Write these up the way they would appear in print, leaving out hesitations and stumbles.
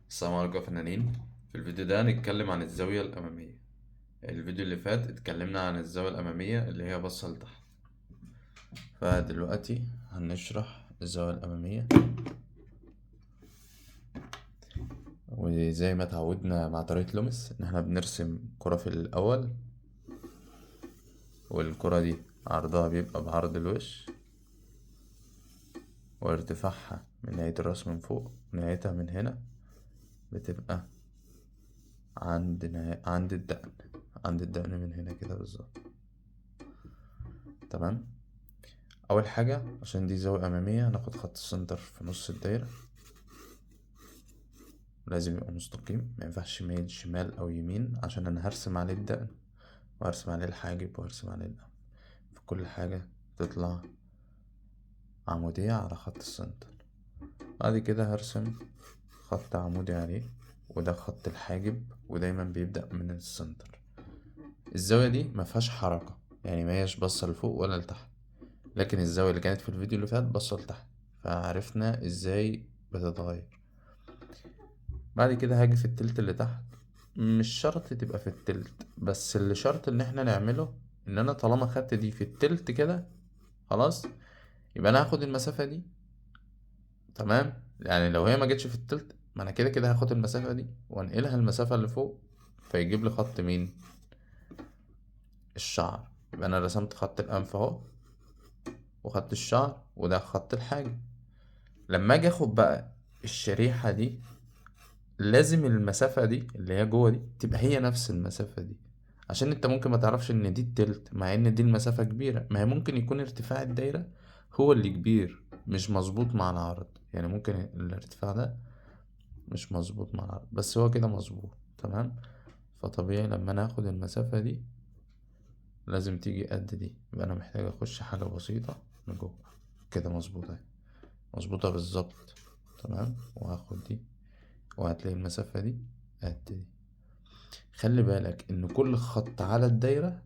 السلام عليكم يا فنانين. في الفيديو ده هنتكلم عن الزاوية الأمامية. الفيديو اللي فات اتكلمنا عن الزاوية الأمامية اللي هي باصة لتحت، فدلوقتي هنشرح الزاوية الأمامية. وزي ما تعودنا مع طريقة لوميس إن احنا بنرسم كرة في الأول، والكرة دي عرضها بيبقى بعرض الوش، وارتفاعها من نهاية الراس من فوق ونهايتها من هنا بتبقى عند الدقن، عند الدقن من هنا كده بالظبط. تمام. أول حاجة عشان دي زاوية أمامية هناخد خط ال center في نص الدايرة، لازم يبقى مستقيم، ما ينفعش ميل شمال أو يمين عشان أنا هرسم عليه الدقن وهرسم عليه الحاجب وهرسم عليه الأنف، فكل حاجة تطلع عمودية على خط ال center. بعد كده هرسم خط عمودي عليه، وده خط الحاجب، ودايما بيبدأ من ال center. الزاوية دي ما فيهاش حركة، يعني ما هياش باصة لفوق ولا لتحت، لكن الزاوية اللي كانت في الفيديو اللي فات باصة لتحت، فعرفنا ازاي بتتغير. بعد كده هاجي في التلت اللي تحت، مش شرط تبقى في التلت، بس اللي شرط ان احنا نعمله ان انا طالما خدت دي في التلت كده خلاص، يبقى انا هاخد المسافة دي. تمام، يعني لو هي ما جتش في التلت ما انا كده كده هاخد المسافة دي وانقلها المسافة اللي فوق، فيجيب لي خط مين؟ الشعر. يبقى انا رسمت خط الانف اهو، وخط الشعر، وده خط الحاجب. لما اجي اخد بقى الشريحة دي، لازم المسافة دي اللي هي جوه دي تبقى هي نفس المسافة دي، عشان انت ممكن ما تعرفش ان دي التلت مع ان دي المسافة كبيرة. ما هي ممكن يكون ارتفاع الدايرة هو اللي كبير مش مظبوط مع العرض، يعني ممكن الارتفاع ده مش مظبوط مع العرض، بس هو كده مظبوط. تمام، فطبيعي لما انا اخد المسافة دي لازم تيجي قد دي، يبقى انا محتاج اخش حاجة بسيطة من جوه كده، مظبوطة اهي، مظبوطة بالظبط. تمام، وهاخد دي وهتلاقي المسافة دي قد دي. خلي بالك ان كل خط على الدايرة،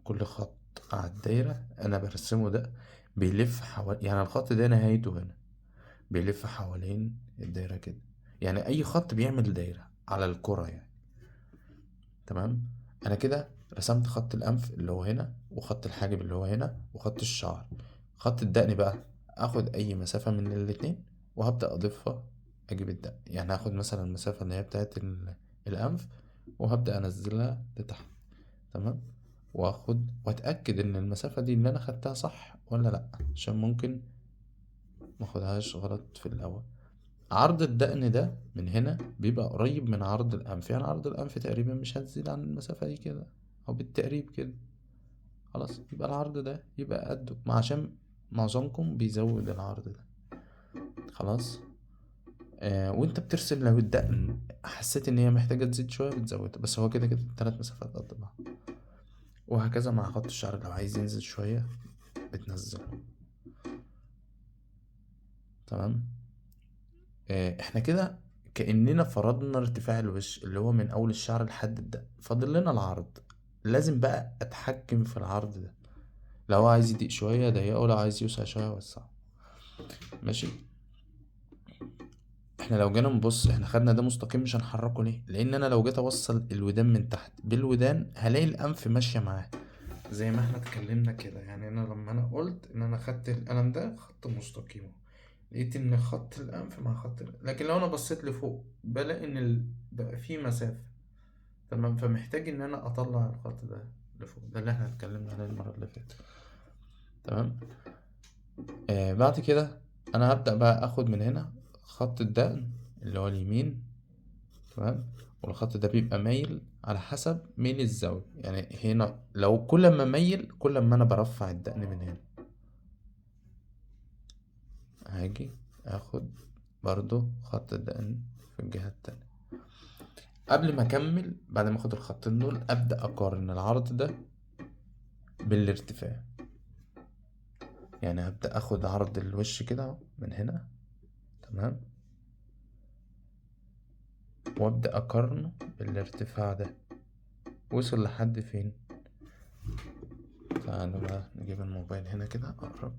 كل خط على الدايرة انا برسمه ده بيلف حوالي، يعني الخط ده نهايته هنا بيلف حوالين الدايرة كده، يعني اي خط بيعمل دايرة على الكرة يعني. تمام، انا كده رسمت خط الانف اللي هو هنا، وخط الحاجب اللي هو هنا، وخط الشعر. خط الدقن بقى اخد اي مسافة من الاتنين وهبدأ اضيفها، اجيب الدقن، يعني هاخد مثلا المسافة اللي هي بتاعت الانف وهبدأ انزلها لتحت. تمام، واخد واتأكد ان المسافة دي اللي انا خدتها صح ولا لا، عشان ممكن ماخدهاش غلط في الاول. عرض الدقن ده من هنا بيبقى قريب من عرض الانف، يعني عرض الانف تقريبا مش هتزيد عن المسافة دي كده، او بالتقريب كده خلاص، يبقى العرض ده يبقى قده، ما عشان معظمكم بيزود العرض ده خلاص. وانت بترسم لو الدقن حسيت ان هي محتاجة تزيد شوية بتزودها، بس هو كده كده التلات مسافات قد بعض. وهكذا مع خط الشعر، لو عايز ينزل شوية بتنزله. تمام، احنا كده كأننا فرضنا ارتفاع الوش اللي هو من اول الشعر لحد الدقن، فاضل لنا العرض. لازم بقى اتحكم في العرض ده، لو هو عايز يضيق شوية ضيقه، لو عايز يوسع شوية وسعه. ماشي، احنا لو جينا نبص احنا خدنا ده مستقيم، مش هنحركه ليه؟ لان انا لو جيت اوصل الودان من تحت بالودان هلاقي الانف ماشية معاه زي ما احنا اتكلمنا كده. يعني انا لما انا قلت ان انا خدت القلم ده خط مستقيم، لقيت ان خط الانف مع خط الأنف. لكن لو انا بصيت لفوق بلاقي ان بقى في مسافة. تمام، فمحتاج ان انا اطلع الخط ده لفوق، ده اللي احنا اتكلمنا عليه المرة اللي فاتت. تمام، بعد كده انا هبدأ بقى اخد من هنا خط الدقن اللي هو اليمين. تمام، والخط ده بيبقى مايل على حسب ميل الزاوية، يعني هنا لو كل ما ميل كل ما انا برفع الدقن من هنا. هاجي اخد برضو خط الدقن في الجهة التانية. قبل ما اكمل، بعد ما اخد الخطين دول ابدأ اقارن العرض ده بالارتفاع، يعني هبدأ اخد عرض الوش كده من هنا. تمام، وابدأ اقارنه بالارتفاع ده، وصل لحد فين. تعالوا بقى نجيب الموبايل هنا كده اقرب.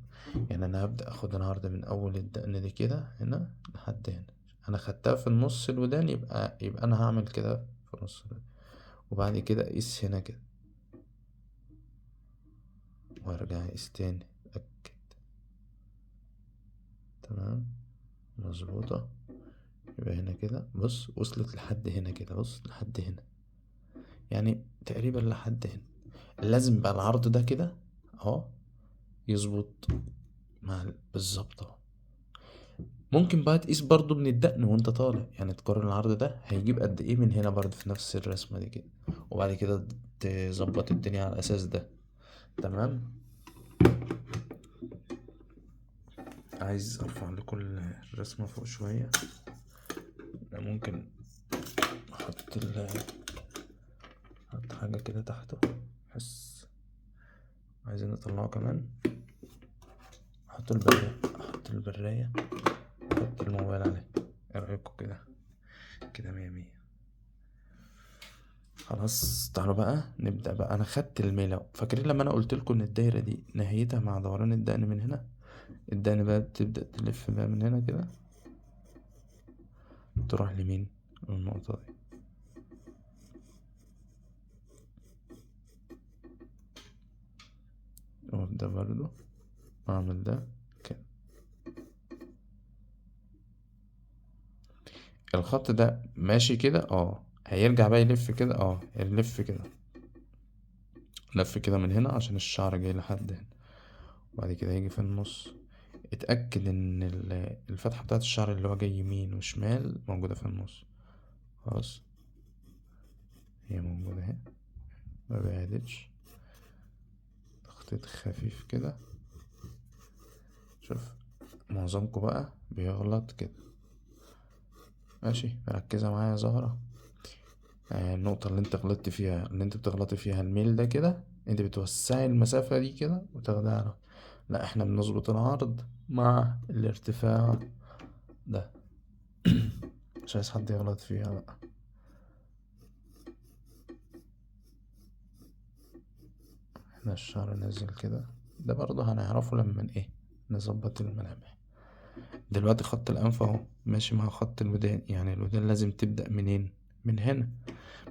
يعني انا هبدأ اخد العرض من اول الدقن دي كده هنا لحد هنا، انا خدتها في النص الودان، يبقى انا هعمل كده في نص الودان، وبعد كده اقيس هنا كده وارجع اقيس تاني اتأكد. تمام مظبوطة. يبقى هنا كده بص وصلت لحد هنا كده، بص لحد هنا، يعني تقريبا لحد هنا. لازم بقى العرض ده كده اهو يظبط مع بالظبط اهو. ممكن بقى تقيس برضو من الدقن وانت طالع، يعني تقارن العرض ده هيجيب قد ايه من هنا برضو في نفس الرسمة دي كده، وبعد كده تظبط الدنيا على الاساس ده. تمام. عايز ارفع لكم الرسمة فوق شوية، ممكن احط احط حاجة كده تحته، بس عايزين نطلعه كمان. احط البراية، احط البراية، احط الموبايل عليه. ايه رأيكم كده؟ كده مية مية. خلاص تعالوا بقى نبدأ بقى. انا خدت الميلة، فاكرين لما انا قلت لكم ان الدايرة دي نهايتها مع دوران الدقن من هنا؟ الدقن بقى بتبدأ تلف بقى من هنا كده تروح لمين؟ النقطة دي. وابدأ برضو اعمل ده كده. الخط ده ماشي كده، هيرجع بقى يلف كده، يلف كده، لف كده من هنا عشان الشعر جاي لحد هنا، وبعد كده يجي في النص. اتأكد ان الفتحة بتاعت الشعر اللي هو جاي يمين وشمال موجودة في النص. خلاص هي موجودة اهي، ما بعدتش. تخطيط خفيف كده. شوف معظمكم بقى بيغلط كده، ماشي؟ مركزة معايا يا زهرة. النقطة اللي انت غلطت فيها، اللي انت بتغلطي فيها الميل ده كده، انت بتوسعي المسافة دي كده وتاخديها على، لا احنا بنظبط العرض مع الارتفاع ده. مش عايز حد يغلط فيها بقى. احنا الشعر نازل كده، ده برضه هنعرفه لما ايه نظبط الملامح. دلوقتي خط الانف اهو ماشي مع خط الودان، يعني الودان لازم تبدأ منين؟ من هنا.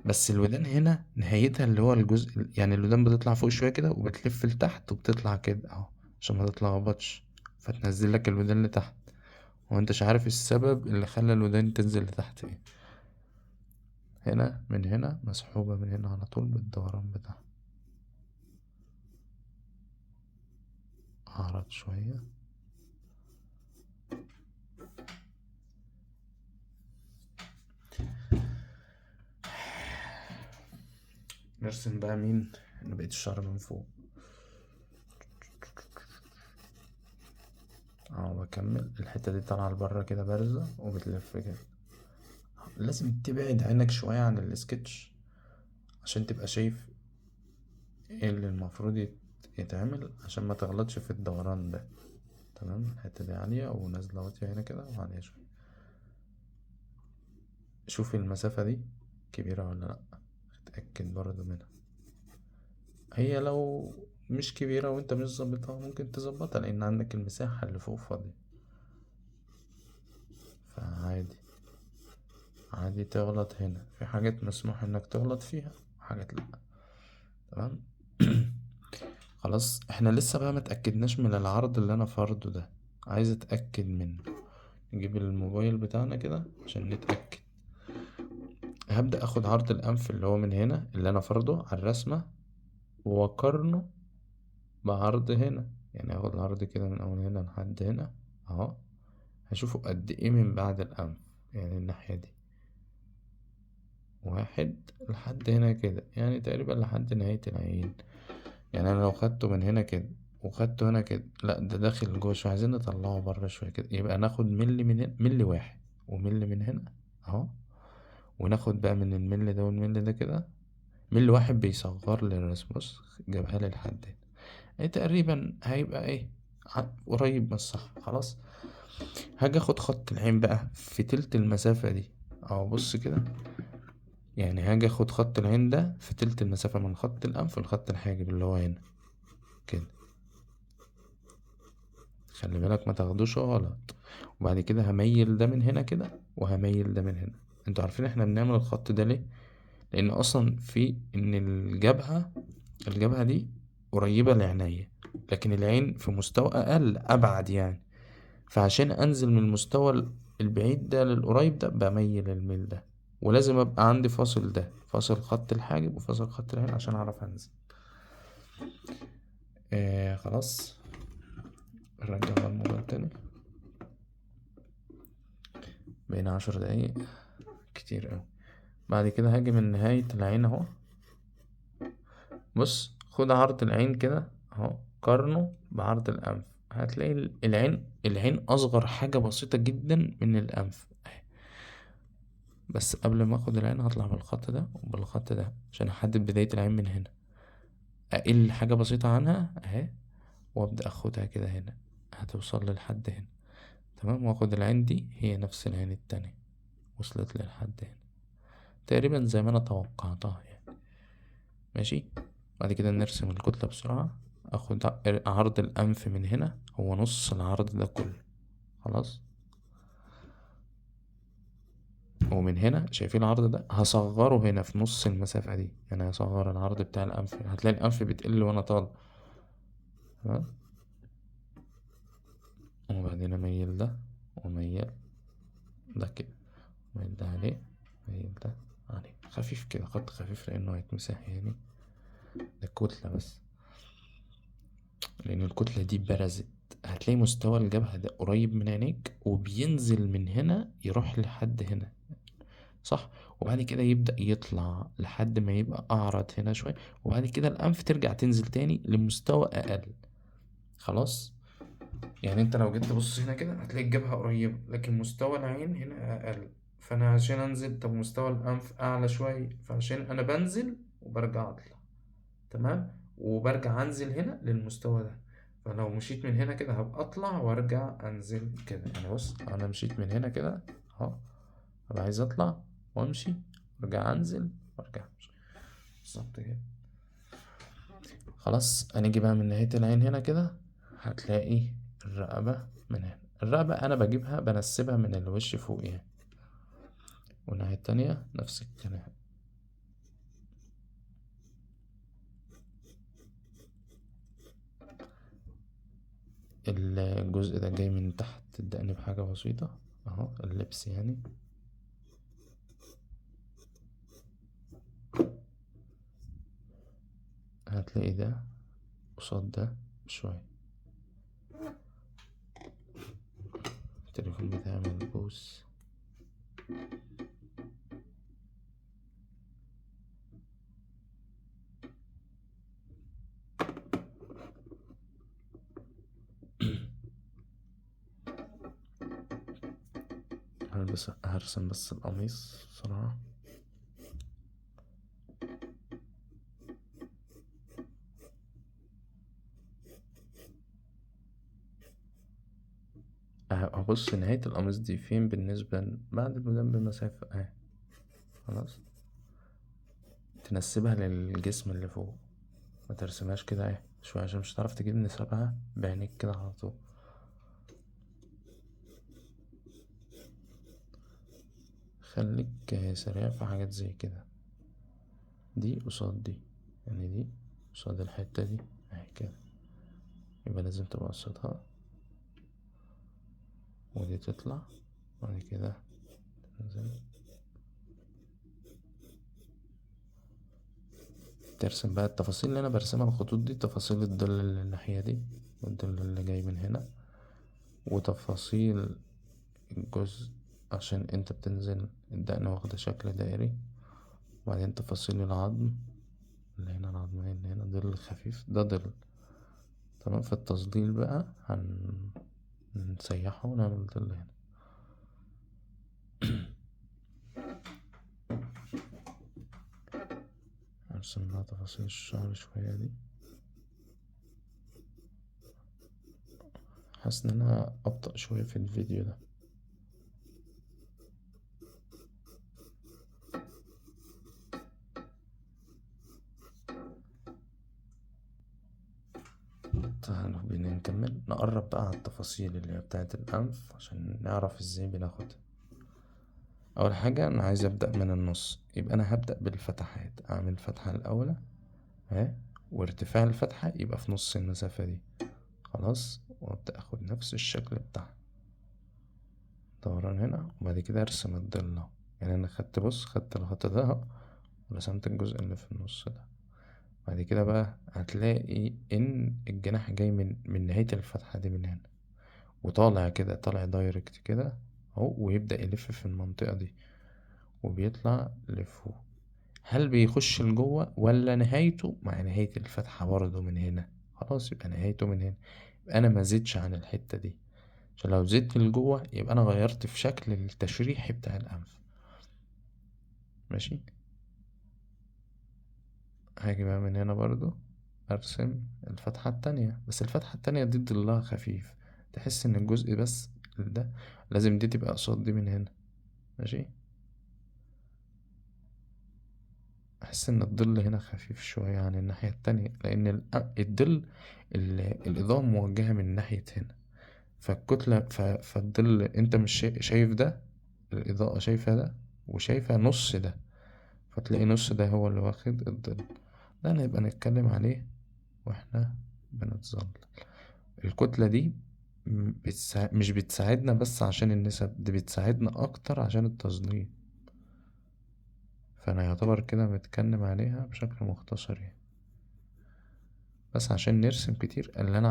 بس الودان هنا نهايتها اللي هو الجزء، يعني الودان بتطلع فوق شوية كده وبتلف لتحت وبتطلع كده اهو عشان ما تتلخبطش، فتنزل لك الودان لتحت، وانت مش عارف السبب اللي خلى الودان تنزل لتحت ايه. هنا من هنا مسحوبة من هنا على طول بالدوران بتاعها. اعرض شوية. نرسم بقى مين؟ بقية الشعر من فوق. بكمل الحتة دي طالعة لبره كده بارزة وبتلف كده. لازم تبعد عينك شوية عن السكتش عشان تبقى شايف ايه اللي المفروض يتعمل عشان ما تغلطش في الدوران ده. تمام. الحتة دي عالية ونازلة واطية هنا كده وعالية شوية. شوف المسافة دي كبيرة ولا لأ، اتأكد برضو منها. هي لو مش كبيرة وانت مش ظابطها ممكن تظبطها لأن عندك المساحة اللي فوق فاضية، فعادي عادي تغلط هنا. في حاجات مسموح انك تغلط فيها وحاجات لأ. تمام. خلاص احنا لسه بقى ما اتأكدناش من العرض اللي انا فرضه ده، عايز اتأكد منه. نجيب الموبايل بتاعنا كده عشان نتأكد. هبدأ اخد عرض الانف اللي هو من هنا اللي انا فرضه على الرسمة واقارنه بعرض هنا، يعني اخد العرض كده من اول هنا لحد هنا اهو، هشوفه قد ايه من بعد الانف، يعني الناحية دي واحد لحد هنا كده، يعني تقريبا لحد نهاية العين. يعني انا لو خدته من هنا كده وخدته هنا كده، لا ده داخل جوه شوية، عايزين نطلعه بره شوية كده، يبقى ناخد ملي من هنا، ملي واحد وملي من هنا اهو، وناخد بقى من الملي ده والملي ده كده، ملي واحد بيصغر لي الرسم. بص جابها لي لحد هنا، ايه تقريبا هيبقى ايه قريب من الصح. خلاص هاجي اخد خط العين بقى في تلت المسافة دي اهو، بص كده، يعني هاجي اخد خط العين ده في تلت المسافة من خط الانف لخط الحاجب اللي هو هنا كده. خلي بالك ما تاخدوش غلط. وبعد كده هميل ده من هنا كده، وهميل ده من هنا. انتوا عارفين احنا بنعمل الخط ده ليه؟ لان اصلا في ان الجبهة دي قريبة لعينيا، لكن العين في مستوى اقل ابعد يعني، فعشان انزل من المستوى البعيد ده للقريب ده بميل الميل ده، ولازم ابقى عندي فاصل ده، فاصل خط الحاجب وفاصل خط العين عشان اعرف انزل. خلاص نرجع بقى الموبايل تاني. بقينا 10 دقايق كتير اوي. بعد كده هاجي من نهاية العين اهو، بص خد عرض العين كده اهو، قارنه بعرض الانف، هتلاقي العين اصغر حاجة بسيطة جدا من الانف اهي. بس قبل ما اخد العين هطلع بالخط ده وبالخط ده عشان احدد بداية العين من هنا، اقل حاجة بسيطة عنها اهي، وابدأ اخدها كده هنا، هتوصل لحد هنا تمام. واخد العين دي هي نفس العين التانية، وصلت لحد هنا تقريبا زي ما انا توقعتها يعني. ماشي. بعد كده نرسم الكتلة بسرعة. اخد عرض الانف من هنا هو نص العرض ده كله خلاص، ومن هنا شايفين العرض ده هصغره هنا في نص المسافة دي، يعني هصغر العرض بتاع الانف، هتلاقي الانف بتقل وانا طالع تمام. وبعدين اميل ده واميل ده كده، اميل ده عليه، اميل ده عليه، خفيف كده، خط خفيف لانه هيتمسح يعني، ده الكتلة بس، لان الكتلة دي برزت. هتلاقي مستوى الجبهة ده قريب من عينيك وبينزل من هنا يروح لحد هنا صح، وبعد كده يبدأ يطلع لحد ما يبقى أعرض هنا شوية، وبعد كده الأنف ترجع تنزل تاني لمستوى أقل خلاص. يعني انت لو جيت تبص هنا كده هتلاقي الجبهة قريبة، لكن مستوى العين هنا أقل، فأنا عشان أنزل، طب مستوى الأنف أعلى شوية، فعشان أنا بنزل وبرجع أطلع تمام، وبرجع أنزل هنا للمستوى ده. فلو مشيت من هنا كده هبقى أطلع وأرجع أنزل كده يعني. بص أنا مشيت من هنا كده أهو، هبقى عايز أطلع وأمشي وأرجع أنزل وأرجع أمشي بالظبط كده خلاص. هنيجي بقى من نهاية العين هنا كده، هتلاقي الرقبة من هنا. الرقبة أنا بجيبها بنسبها من الوش فوق يعني، والناحية التانية نفس الكلام. الجزء ده جاي من تحت الدقن بحاجة بسيطة اهو، اللبس يعني. هتلاقي ده قصاد ده شوية. التليفون بتاعي ملبوس. بس هرسم بس القميص بسرعة. هبص نهاية القميص دي فين بالنسبة بعد الودان بمسافة اهي خلاص. تنسبها للجسم اللي فوق، ما ترسمهاش كده اهي شوية عشان مش هتعرف تجيب نسبها بعينيك كده على طول. خليك سريع في حاجات زي كده. دي قصاد دي، يعني دي قصاد الحتة دي اهي كده، يبقى لازم تبقى قصادها، ودي تطلع بعد كده تنزل. ترسم بقى التفاصيل اللي انا برسمها، الخطوط دي تفاصيل الظل اللي الناحية دي والظل اللي جاي من هنا، وتفاصيل الجزء عشان انت بتنزل الدقن واخدة شكل دائري، وبعدين تفاصيل العظم اللي هنا، العظمية اللي هنا، ظل خفيف ده ظل تمام. في التظليل بقى هنسيحه ونعمل ظل هنا. هرسم بقى تفاصيل الشعر شوية دي. حاسس ان انا ابطأ شوية في الفيديو ده. تعالوا بينا نكمل، نقرب بقى على التفاصيل اللي هي بتاعت الأنف عشان نعرف ازاي بناخدها. أول حاجة أنا عايز أبدأ من النص، يبقى أنا هبدأ بالفتحات. أعمل فتحة الأولى أهي، وارتفاع الفتحة يبقى في نص المسافة دي، خلاص. وأبدأ أخد نفس الشكل بتاعها دوران هنا، وبعد كده أرسم الضلة. يعني أنا خدت، بص، خدت الخط ده أهو ورسمت الجزء اللي في النص ده. بعد كده بقى هتلاقي إن الجناح جاي من نهاية الفتحة دي من هنا، وطالع كده، طالع دايركت كده أهو، ويبدأ يلف في المنطقة دي وبيطلع لفوق. هل بيخش لجوه ولا نهايته مع نهاية الفتحة برضه من هنا؟ خلاص يبقى نهايته من هنا، يبقى أنا ما زدتش عن الحتة دي، عشان لو زدت لجوه يبقى أنا غيرت في شكل التشريح بتاع الأنف. ماشي، هاجي بقى من هنا برضو أرسم الفتحة التانية، بس الفتحة التانية دي ضلها خفيف، تحس إن الجزء بس ده لازم دي تبقى قصاد دي من هنا. ماشي، أحس إن الظل هنا خفيف شوية عن الناحية التانية، لأن الظل الإضاءة موجهة من ناحية هنا، فالكتلة فالظل أنت مش شايف ده، الإضاءة شايفة ده وشايفة نص ده، فتلاقي نص ده هو اللي واخد الظل. ده هنبقى نتكلم عليه واحنا بنتظلل. الكتلة دي مش بتساعدنا بس عشان النسب دي، بتساعدنا أكتر عشان التظليل، فأنا يعتبر كده بتكلم عليها بشكل مختصر يعني، بس عشان نرسم كتير. اللي أنا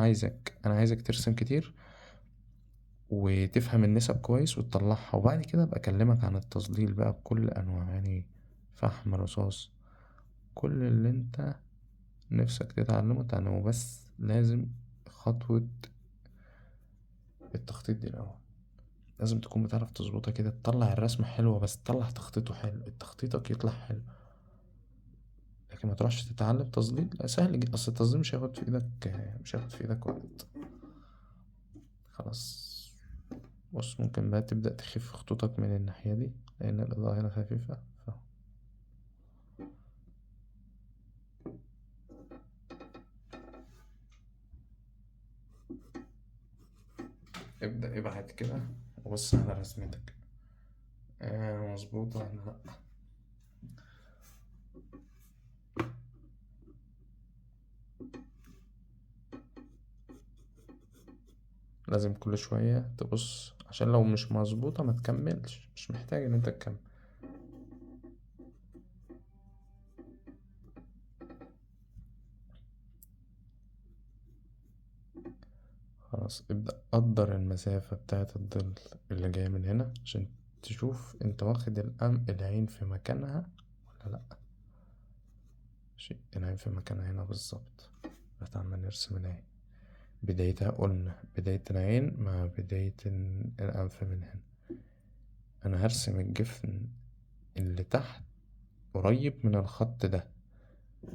عايزك ترسم كتير وتفهم النسب كويس وتطلعها، وبعد كده أبقى أكلمك عن التظليل بقى بكل أنواعه، يعني فحم، رصاص، كل اللي انت نفسك تتعلمه تعلمه، بس لازم خطوة التخطيط دي الأول، لازم تكون بتعرف تظبطها كده، تطلع الرسمة حلوة، بس تطلع تخطيطه حلو، تخطيطك يطلع حلو. لكن ما تروحش تتعلم تظليل، لا سهل جدا، اصل التظليل مش هياخد في ايدك، مش هياخد في ايدك وقت. خلاص بص، ممكن بقى تبدأ تخف خطوطك من الناحية دي لأن الإضاءة هنا خفيفة. ابدأ ابعد كده وبص على رسمتك، مظبوطة ولا لأ. لازم كل شوية تبص عشان لو مش مظبوطة ما تكملش، مش محتاج ان انت تكمل. خلاص ابدأ قدر المسافة بتاعة الظل اللي جاية من هنا عشان تشوف انت واخد العين في مكانها ولا لأ. ماشي، العين في مكانها هنا بالظبط. تعالى نرسم العين، بدايتها قلنا بداية العين مع بداية الأنف من هنا. أنا هرسم الجفن اللي تحت قريب من الخط ده،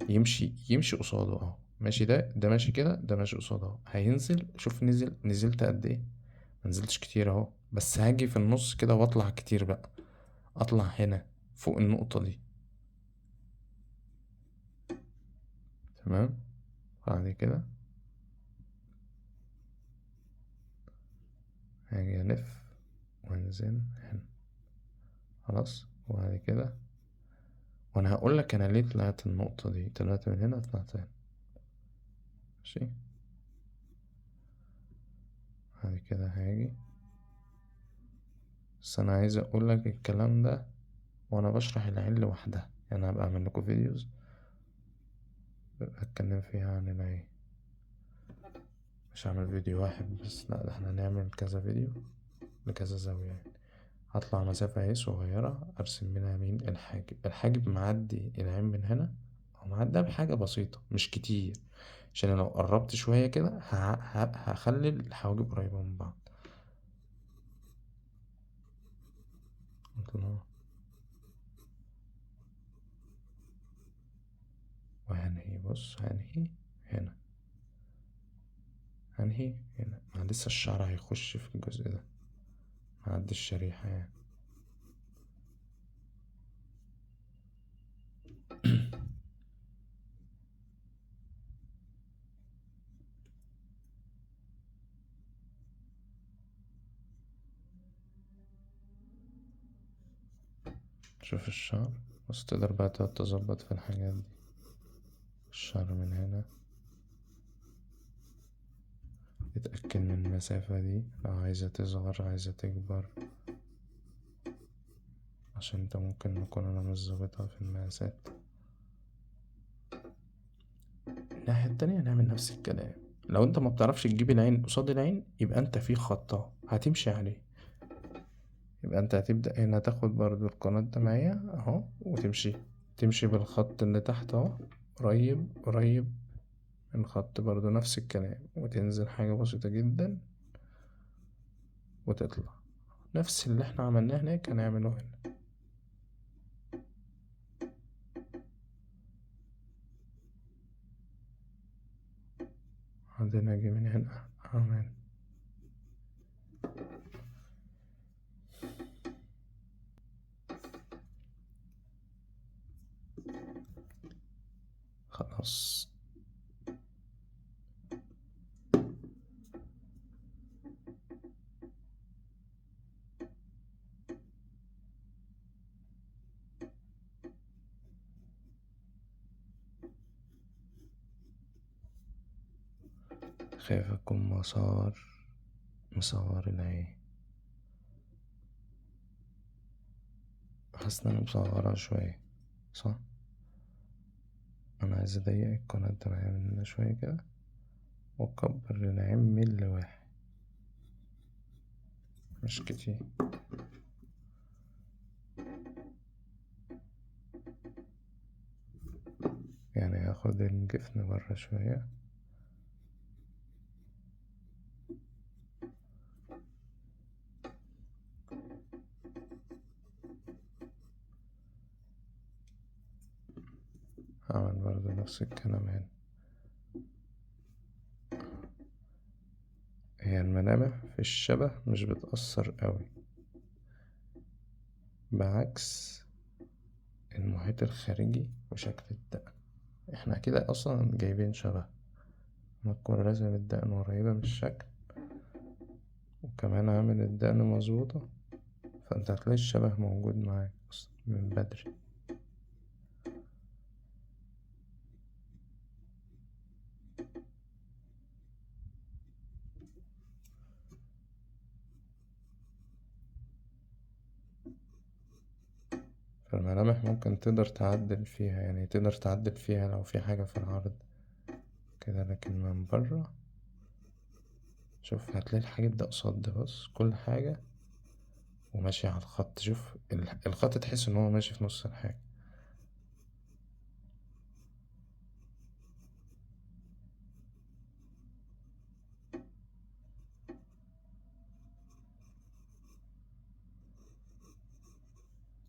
يمشي قصاده اهو. ماشي، ده ماشي كده، ده ماشي قصاده اهو، هينزل. شوف نزلت قد ايه، ما نزلتش كتير اهو، بس هاجي في النص كده واطلع كتير بقى، اطلع هنا فوق النقطة دي. تمام، بعد كده هاجي الف وانزل هنا. خلاص، وبعد كده وانا هقول لك انا ليه طلعت النقطة دي، طلعت من هنا طلعت هنا. ماشي، بعد كده هاجي، بس انا عايز اقول لك الكلام ده وانا بشرح العين لوحدها، يعني هبقى اعمل لكم فيديوز اتكلم فيها عن العين، مش هعمل فيديو واحد بس، لا ده احنا هنعمل كذا فيديو لكذا زاوية. يعني هطلع مسافة اهي صغيرة ارسم منها مين؟ الحاجب. الحاجب معدي العين من هنا، او معديها بحاجة بسيطة مش كتير، عشان لو قربت شوية كده هخلي الحواجب قريبة من بعض. اطلع وهنهي، بص هنهي هنا، هنهي هنا، ما لسه الشعر هيخش في الجزء ده، معدي الشريحة يعني. شوف الشعر، بس تقدر بقى تقعد تظبط في الحاجات دي. الشعر من هنا، اتأكد من المسافة دي، لو عايزة تصغر عايزة تكبر، عشان انت ممكن نكون انا مش ظابطها في المقاسات. الناحية التانية نعمل نفس الكلام. لو انت ما بتعرفش تجيب العين قصاد العين يبقى انت في خط اهو هتمشي عليه، يبقى انت هتبدأ هنا تاخد برضو القناة الدمعية اهو، وتمشي بالخط اللي تحت اهو، قريب قريب الخط برضو نفس الكلام، وتنزل حاجة بسيطة جدا وتطلع نفس اللي احنا عملناه هناك هنعمله هنا. بعدين اجي من هنا اعمل خلاص. خايف اكون مصور العين، حاسس ان انا مصغرها شوية صح؟ انا عايز اضيق القناة الدمعية من هنا شوية كده، واكبر العين ملي واحد مش كتير. يعني هاخد الجفن بره شوية. هعمل برضه نفس الكلام هنا. هي الملامح في الشبه مش بتأثر قوي، بعكس المحيط الخارجي وشكل الدقن. احنا كده اصلا جايبين شبه، ما تكون راسم الدقن قريبة من الشكل، وكمان عامل الدقن مظبوطة، فانت هتلاقي الشبه موجود معاك اصلا من بدري. فالملامح ممكن تقدر تعدل فيها، يعني تقدر تعدل فيها لو في حاجة في العرض كده، لكن من بره شوف هتلاقي الحاجات ده قصاد ده، بص كل حاجة وماشي على الخط. شوف الخط تحس ان هو ماشي في نص الحاجة.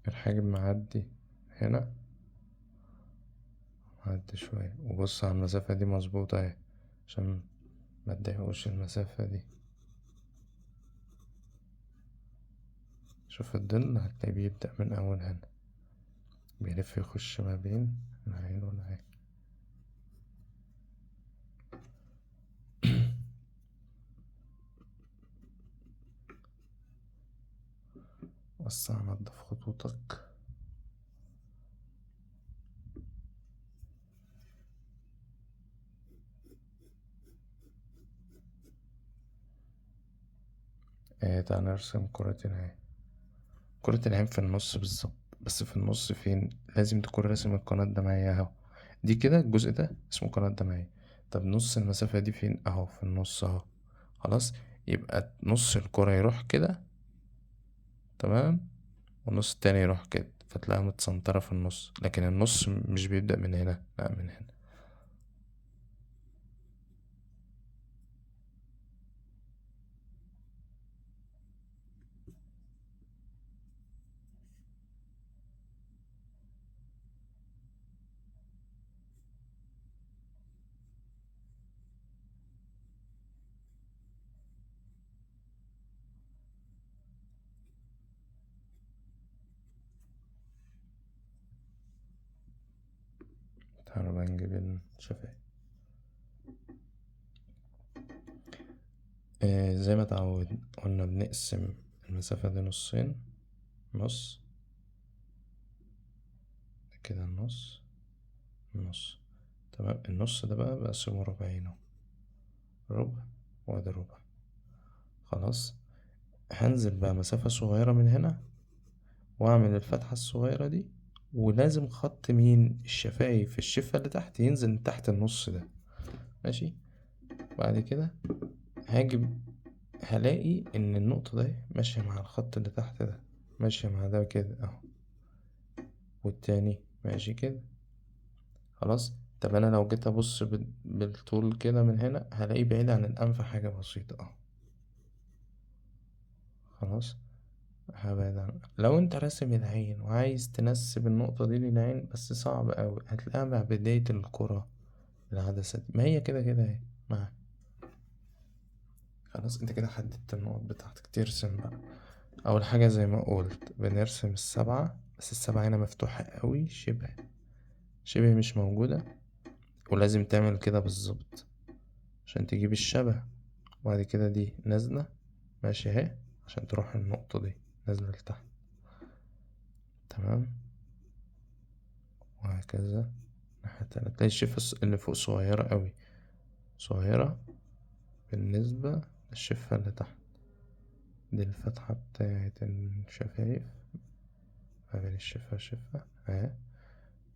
الحاجب معدي هنا، معدي شوية، وبص على المسافة دي مظبوطة اهي عشان ما تضايقوش المسافة دي. شوف الظل هتلاقيه بيبدأ من أول هنا، بيلف يخش ما بين العين والعين. وسع نضف خطوطك. تعال نرسم كرة العين. كرة العين في النص بالظبط، بس في النص فين؟ لازم تكون راسم القناة الدمعية اهو، دي كده الجزء ده اسمه قناة دمعية. طب نص المسافة دي فين؟ اهو في النص اهو. خلاص، يبقى نص الكرة يروح كده، تمام، والنص التاني يروح كده، فتلاقيها متسنطرة في النص. لكن النص مش بيبدأ من هنا، لا من هنا. تعالوا بقى نجيب الشفايف. زي ما اتعودنا قلنا بنقسم المسافة دي نصين، نص كده النص، النص. تمام. النص ده بقى بقسمه ربعين اهو، ربع وادي ربع. خلاص. هنزل بقى مسافة صغيرة من هنا واعمل الفتحة الصغيرة دي، ولازم خط مين؟ الشفايف، الشفة اللي تحت ينزل تحت النص ده. ماشي. بعد كده هاجي هلاقي ان النقطة دي ماشية مع الخط اللي تحت ده، ماشية مع ده كده اهو، والتاني ماشي كده. خلاص. طب انا لو جيت ابص بالطول كده من هنا هلاقيه بعيد عن الانف حاجة بسيطة اهو. خلاص. هبعد عن، لو انت راسم العين وعايز تنسب النقطة دي للعين بس صعب اوي، هتلاقيها مع بداية الكرة العدسة دي، ما هي كده كده اهي معاك. خلاص. انت كده حددت النقط بتاعتك. ترسم بقى. اول حاجة زي ما قلت بنرسم السبعة، بس السبعة هنا مفتوحة قوي، شبه مش موجودة، ولازم تعمل كده بالظبط عشان تجيب الشبه. وبعد كده دي نازلة ماشي اهي عشان تروح النقطة دي نازلة لتحت. تمام. وهكذا الناحية التانية. تلاقي الشفة اللي فوق صغيرة قوي، صغيرة بالنسبة للشفة اللي تحت. دي الفتحة بتاعت الشفايف ما بين الشفة والشفة اهي.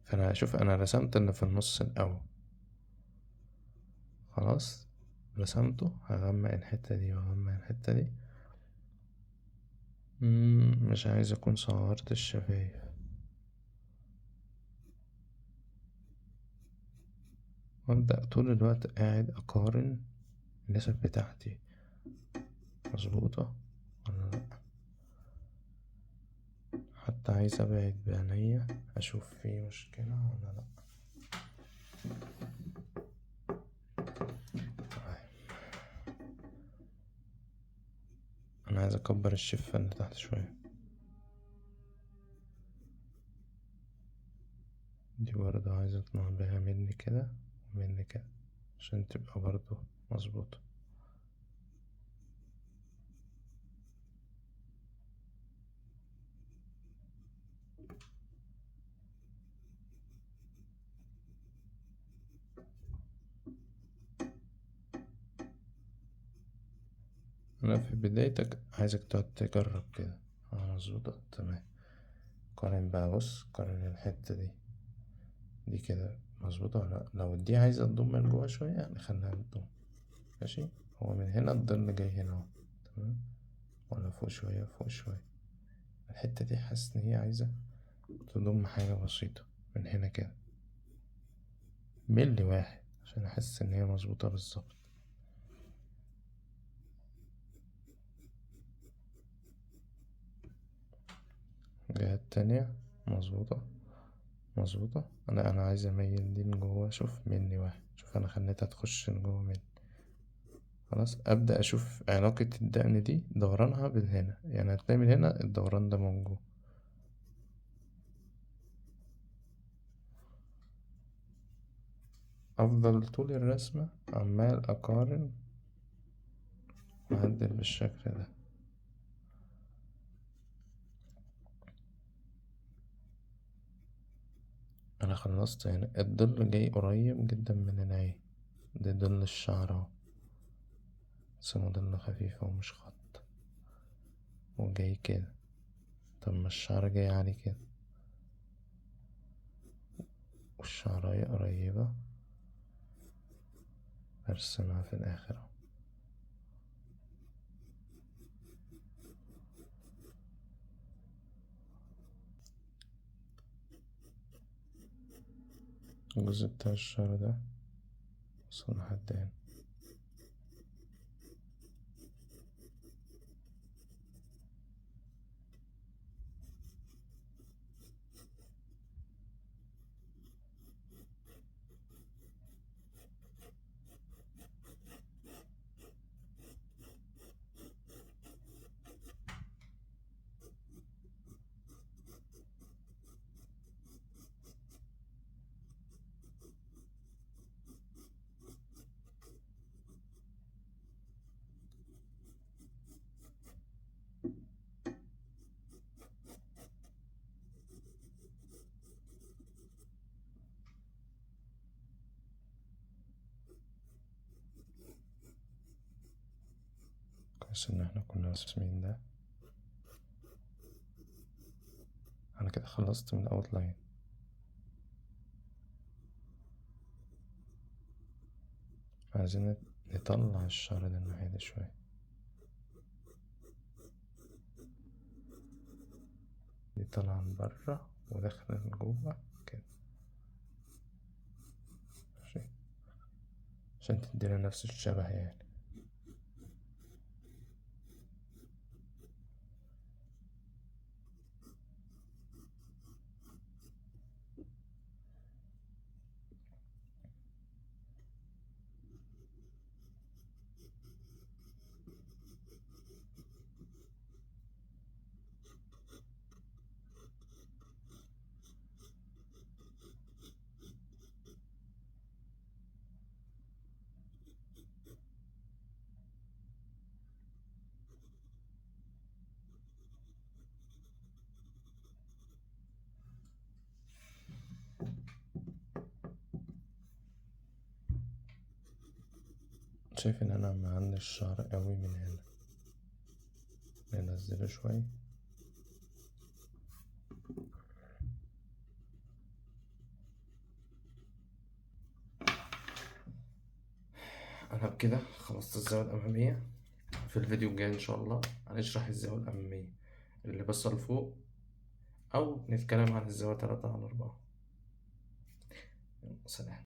فانا شوف انا رسمت اللي في النص الاول. خلاص رسمته. هغمق الحتة دي وهغمق الحتة دي. مش عايز اكون صغرت الشفايف. وابدأ طول الوقت قاعد اقارن النسب بتاعتي مظبوطة ولا لأ. حتى عايز ابعد بعينيا اشوف في مشكلة ولا لأ. تمام. انا عايز اكبر الشفة اللي تحت شوية، دي برضه عايز اطلع بيها مني كده ومني كده عشان تبقى برضه مظبوطة. أنا في بدايتك عايزك تقعد تجرب كده. مظبوطة. تمام. قارن بقى، بص قارن الحتة دي كده مظبوطة ولا لأ. لو دي عايزة تضم من جوه شوية نخليها تضم. ماشي. هو من هنا الظل جاي هنا اهو. تمام. ولا فوق شوية، فوق شوية. الحتة دي حاسس إن هي عايزة تضم حاجة بسيطة من هنا كده ملي واحد عشان أحس إن هي مظبوطة بالظبط. الجهة التانية مظبوطة، مظبوطة. أنا عايز أميل دي لجوه، شوف ملي واحد، شوف أنا خليتها تخش لجوه ملي. خلاص. أبدأ أشوف علاقة الدقن دي دورانها من هنا، يعني هتلاقي من هنا الدوران ده موجود. أفضل طول الرسمة عمال أقارن وأعدل بالشكل ده. أنا خلصت هنا. الظل جاي قريب جدا من العين، ده ظل الشعر اهو، بس هو ظل خفيف ومش خط، وجاي كده. طب ما الشعر جاي عليه كده، والشعراية قريبة، برسمها في الآخر اهو. الجزء بتاع الشعر ده وصل لحد هنا. بس ان احنا كنا راسمين ده. انا كده خلصت من ال outline. عايزين نطلع الشعر ده الناحية دي شوية. دي طالعة من برا وداخلة لجوه كده، ماشي، عشان تدينا نفس الشبه يعني. شايف ان انا ما عندي الشعر قوي من هنا، ننزله شوية. انا بكده خلصت الزاوية الامامية. في الفيديو الجاي ان شاء الله هنشرح الزاوية الامامية اللي بس لفوق، او نتكلم عن الزاوية 3 على 4. سلام.